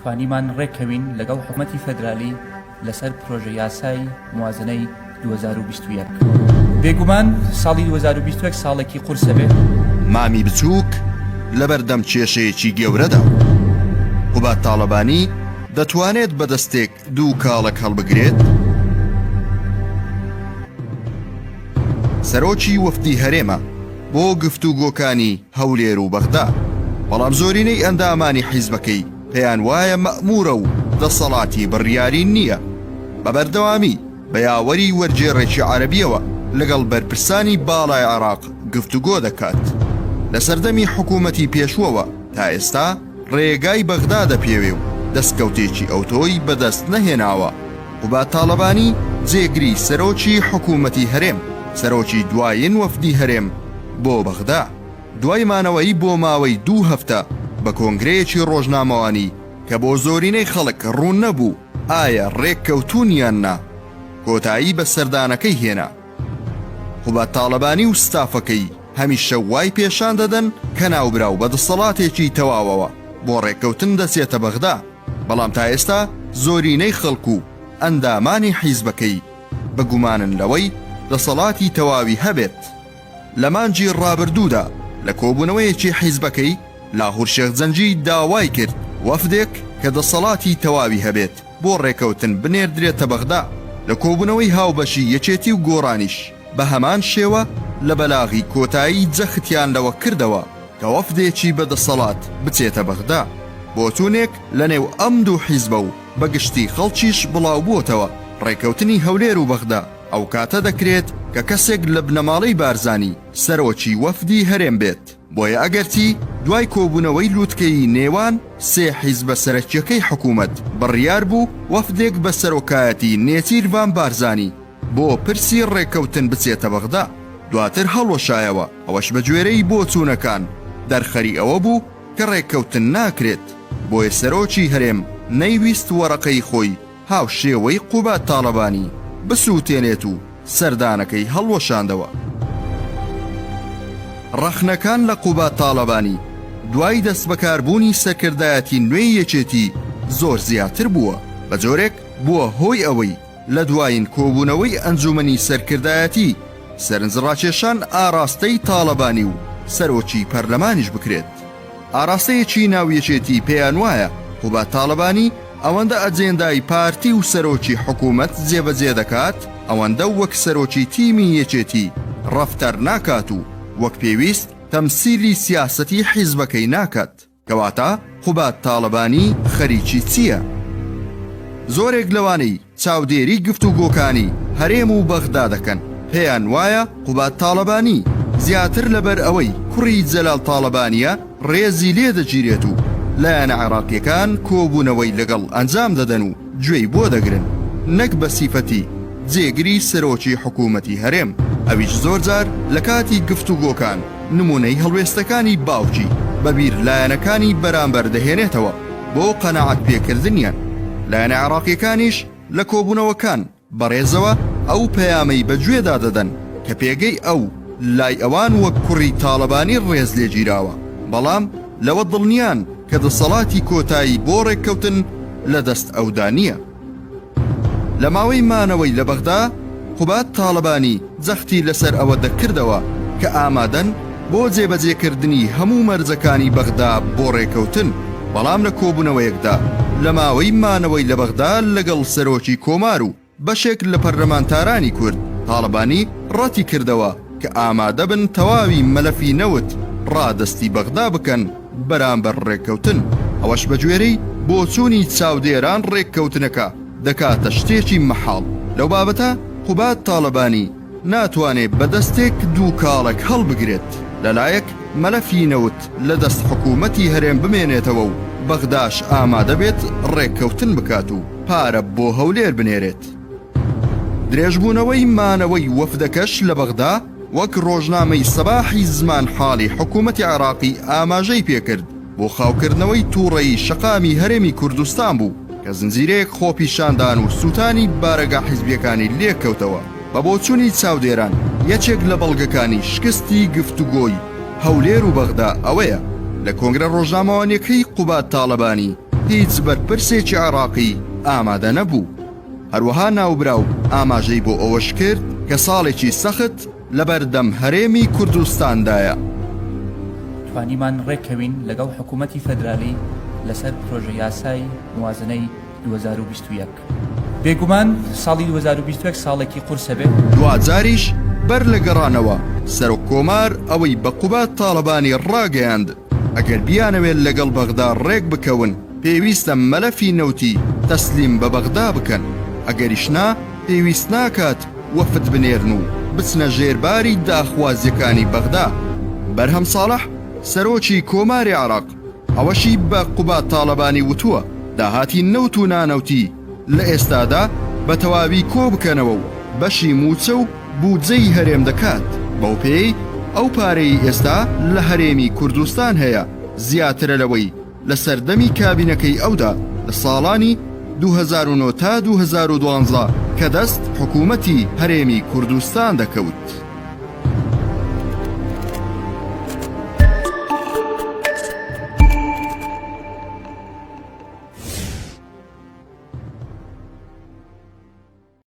توانیمان ڕێککەوین لەگەڵ حکومەتی فێدرالی لەسەر پرۆژە یاسای موازنەی 2021. بێگومان ساڵی 2021 ساڵێکی قورسە بێ. مامی بچووک لەبەردەم کێشەیەکی گەورەدا قوباد تاڵەبانی دەتوانێت بە دەستێک دوو کاڵەک هەڵبگرێت؟ سەرۆکی وەفدی هەرێمە بۆ گفتوگۆکانی هەولێر و بەغدا، بەڵام زۆرینەی ئەندامانی حیزبەکەی پێیان وایە مەئموورە و دەسەڵاتی بڕیاری نییە. بە بەردەوامی بە یاوەری وەرگێڕێکی عەرەبییەوە لەگەڵ بەرپرسانی باڵای عێراق گفتوگۆ دەکات. لە سەردەمی حکوومەتی پێشووەوە تا ئێستا ڕێگای بەغدا دەپێوێ و دەستکەوتێکی ئەوتۆی بەدەست نەهێناوە. قوباد تاڵەبانی، جێگری سەرۆکی حکوومەتی هەرێم، سەرۆکی دوایین وەفدی هەرێم بۆ بەغدا، دوای مانەوەی بۆ ماوەی دوو هەفتە بە کۆنگرەیەکی ڕۆژنامەوانی کە بۆ زۆرینەی خەڵک ڕوون نەبوو ئایا ڕێککەوتوون یان نا، کۆتایی بە سەردانەکەی هێنا. قوباد تاڵەبانی و ستافەکەی هەمیشە وای پێشان دەدەن کە ناوبراو بە دەسەڵاتێکی تەواوەوە بۆ ڕێککەوتن دەچێتە بەغدا، بەڵام تا ئێستا زۆرینەی خەڵک و ئەندامانی حیزبەکەی بە گومانن لەوەی دەسەڵاتی تەواوی هەبێت. لە مانگی ڕابردوودا لە کۆبوونەوەیەکی حیزبەکەی، لاهور شێخ جەنگی داوای کرد وەفدێک کە دەسەڵاتی تەواوی هەبێت بۆ ڕێکەوتن بنێردرێتە بەغدا، لە کۆبوونەوەی هاوبەشی یەکێتی و گۆڕانیش بە هەمان شێوە لە بەلاغی کۆتایی جەختیان لەوە کردەوە کە وەفدێکی بە دەسەڵات بچێتە بەغدا. بۆچوونێک لە نێو ئەم دوو حیزبە و بە گشتی خەڵکیش بڵاوبووەتەوە، ڕێکەوتنی هەولێر و بەغدا ئەوکاتە دەکرێت کە کەسێک لە بنەماڵەی بارزانی سەرۆکی وەفدی هەرێم بێت. بۆیە ئەگەرچی دوای کۆبوونەوەی لوتکەیی نێوان سێ حیزبە سەرەکییەکەی حکوومەت بڕیار بوو وەفدێک بە سەرۆکایەتی نێچیرڤان بارزانی بۆ پرسی ڕێککەوتن بچێتە بەغدا، دواتر هەڵوەشایەوە، ئەوەش بەگوێرەی بۆچوونەکان دەرخەری ئەوە بوو کە ڕێککەوتن ناکرێت، بۆیە سەرۆکی هەرێم نەیویست وەرەقەی خۆی هاوشێوەی قوباد تاڵەبانی بسووتێنێت و سەردانەکەی هەڵوەشاندەوە. ڕەخنەکان لە قوباد تاڵەبانی دوای دەستبەکاربوونی سەرکردایەتی نوێی یەکێتی زۆر زیاتر بووە، بەجۆرێک بووە هۆی ئەوەی لە دوایین کۆبوونەوەی ئەنجومەنی سەرکردایەتی، سەرنجڕاکێشان ئاراستەی تاڵەبانی و سەرۆکی پەرلەمانیش بکرێت. ئاراستەیەکی ناو یەکێتی پێیانوایە قوباد تاڵەبانی ئەوەندە ئەجێندای پارتی و سەرۆکی حکومەت جێبەجێ دەکات، ئەوەندە وەک سەرۆکی تیمی یەکێتی ڕەفتار ناکات و وەک پێویست تەمسیلی سیاسەتی حیزبەکەی ناکات. کەواتە قوباد تاڵەبانی خەریکی چییە؟ زۆرێک لەوانەی چاودێری گفتوگۆکانی هەرێم و بەغدا دەکەن پێیان وایە قوباد تاڵەبانی زیاتر لەبەر ئەوەی کوڕی جەلال تاڵەبانییە ڕێزی لێ دەگیرێت و لایەنە عێراقییەکان کۆبوونەوەی لەگەڵ ئەنجام دەدەن و گوێی بۆ دەگرن نەک بە سیفەتی جێگری سەرۆکی حکوومەتی هەرێم، ئەویش زۆرجار لە کاتی گفتوگۆکان نموونەی هەڵوێستەکانی باوکی بە بیر لایەنەکانی بەرامبەر دەهێنێتەوە بۆ قەناعەت پێکردنیان، لایەنە عێراقییەکانیش لە کۆبوونەوەکان بەڕێزەوە ئەو پەیامەی بە گوێدا دەدەن کە پێگەی ئەو لای ئەوان وەک کوڕی تاڵەبانی ڕێزلێگیراوە، بەڵام لەوە دڵنیان کە دەسەڵاتی کۆتایی بۆ ڕێککەوتن لە دەست ئەودا نییە. لە ماوەی مانەوەی لە بەغدا، قوباد تاڵەبانی جەختی لەسەر ئەوە دەکردەوە کە ئامادەن بۆ جێبەجێکردنی هەموو مەرجەکانی بەغدا بۆ ڕێکەوتن، بەڵام لە کۆبوونەوەیەکدا لە ماوەی مانەوەی لە بەغدا لەگەڵ سەرۆکی کۆمار و بەشێک لە پەرلەمانتارانی کورد، تاڵەبانی ڕەتیکردەوە کە ئامادەبن تەواوی مەلەفی نەوت ڕادەستی بەغدا بکەن بەرامبەر ڕێککەوتن، ئەوەش بەگوێرەی بۆچوونی چاودێران ڕێککەوتنەکە دەکاتە شتێکی مەحاڵ. لەو بابەتە قوباد تاڵەبانی ناتوانێ بە دەستێک دوو کاڵەک هەڵبگرێت، لەلایەک مەلەفی نەوت لە دەست حکوومەتی هەرێم بمێنێتەوە و بەغداش ئامادەبێت ڕێککەوتن بکات و پارە بۆ هەولێر بنێرێت. درێژبوونەوەی مانەوەی وەفدەکەش لە بەغدا وەک ڕۆژنامەی سەباحی زمانحاڵی حکوومەتی عێراقی ئاماژەی پێکرد بۆ خاوکردنەوەی تووڕەیی شەقامی هەرێمی کوردستان بوو کە زنجیرەیەک خۆپیشاندان و سووتانی بارەگا حیزبییەکانی لێکەوتەوە. بە بۆچوونی چاودێران یەکێک لە بەڵگەکانی شکستی گفتوگۆی هەولێر و بەغدا ئەوەیە لە کۆنگرە ڕۆژنامەوانییەکەی قوباد تاڵەبانی. هیچ بەرپرسێکی عێراقی ئامادە نەبوو. هەروەها ناوبراو ئاماژەی بۆ ئەوەش کرد کە ساڵێکی سەخت لەبەردەم هەرێمی کوردستاندایە. توانیمان ڕێککەوین لەگەڵ حکوومەتی فەدرالی لەسەر پرۆژە یاسای موازنەی 2021. بێگومان ساڵی 2021 ساڵێکی قورسە بێ. دواجاریش بەر لە گەڕانەوە، سەرۆک کۆمار ئەوەی بە قوباد تاڵەبانی ڕاگەیاند، ئەگەر بیانەوێت لەگەڵ بەغدا ڕێک بکەون، پێویستە مەلەفی نەوتی تەسلیم بە بەغدا بکەن، ئەگەریش نا پێویست ناکات وەفد بنێرن و بچنە ژێر باری داخوازییەکانی بەغدا. بەرهەم ساڵح، سەرۆکی کۆماری عێراق ئەوەشی بە قوباد تاڵەبانی وتووە، داهاتی نەوت و نانەوتی لە ئێستادا بە تەواوی کۆبکەنەوە و بەشی مووچە و بودجەی هەرێم دەکات، بەوپێیەی ئەو پارەیەی ئێستا لە هەرێمی کوردستان هەیە زیاترە لەوەی لە سەردەمی کابینەکەی ئەودا لە ساڵانی 2009 تا 2012 کە دەست حکوومەتی هەرێمی کوردستان دەکەوت.